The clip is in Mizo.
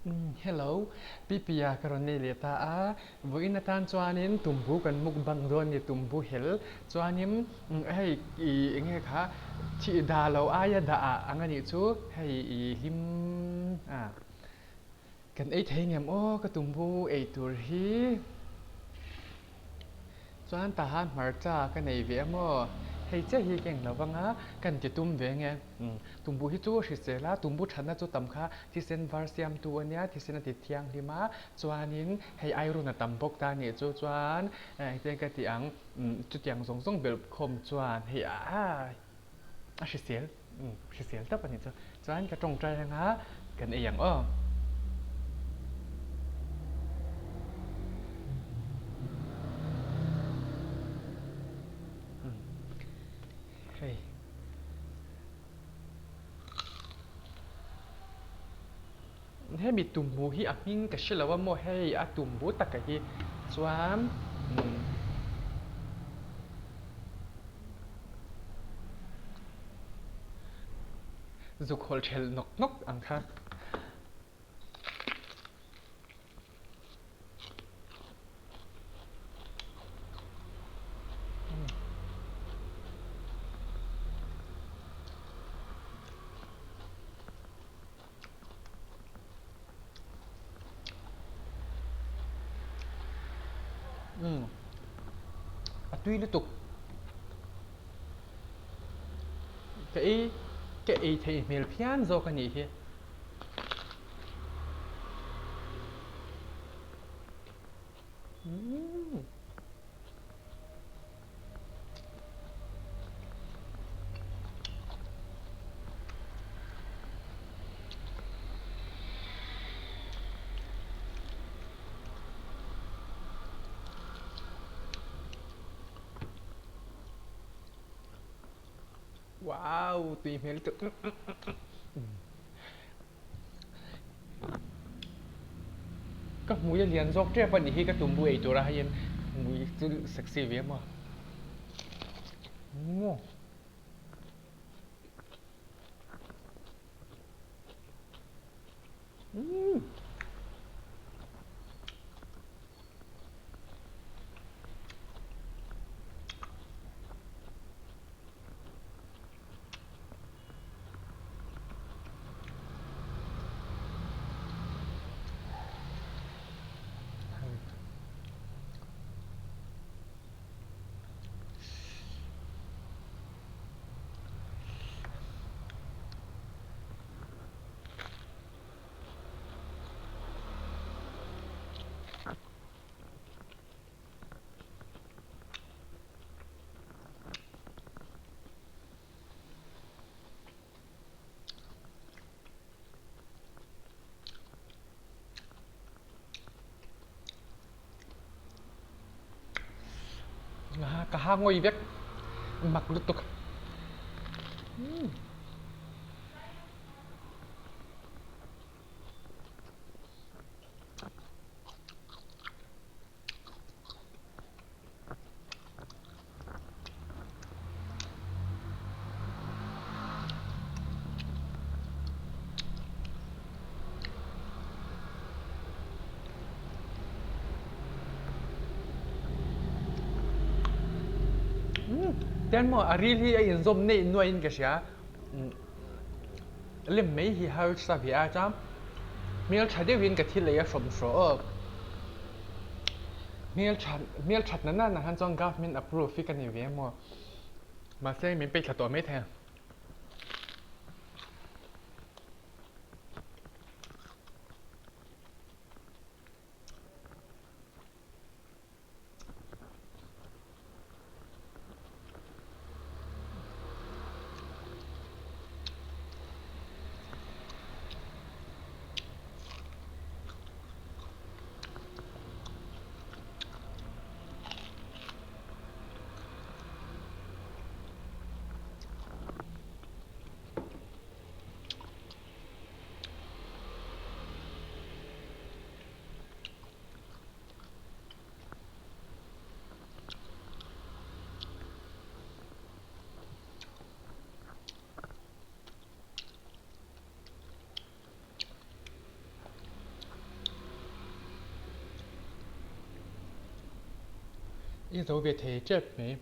Hello, Pipia ka rawn nei leh ta a, vawiin atan chuanin tumbu kan mukbang dawn a ni, tumbu hel chuanin hei ih eng nge kha thih dah loh aia dah ah ang a nih chu hei ih hlim a kan ei thei ngem aw ka tumbu ei tur hi. Chuan tahan hmarcha ka nei ve a maw? Hei chiah hi ka englo vang a, ka inti tum ve nge. Tumbu hi chu hrisel a, tumbu thatna chu tam kha thisen var siamtu a nia, thisen a ti thianghlim a, chuanin hei iron a tam bawk ta a nih chu, chuan engtin ka tih ang, chutiang zawng zawng belh khawm chuan hei a hrisel, hrisel tawp a nih chu. Chuan ka tawngtai anga kan ei ang aw. Hei. Hemi tumbu hi a hming ka hre lo a maw hei a tumbu taka hi chuan Zuk hawlh thelh nawk nawk ang kha. Umm a tui lutuk ka ei ka ei theih hmel phian zawk a nih hi. Umm. Wow, tui hmel lutuk. Ka hmui a lian zawk tep a nih hi ka tumbu ei tura heiin hmui chu sexy ve maw. Maw. Umm. Ka ha ngawi vek mak lutuk. Tian maw a ril hi a inzawm neih nuaiin ka hria lem mai hi harsa ve a chuan hmeltha deuhin ka thil ei a hrawm hrawh aw. Hmeltha hmelthat na nana khan chuan government approve hi ka ni ve maw mahse min peih thla tawh mai thei ang. I zo ve thei tep mai.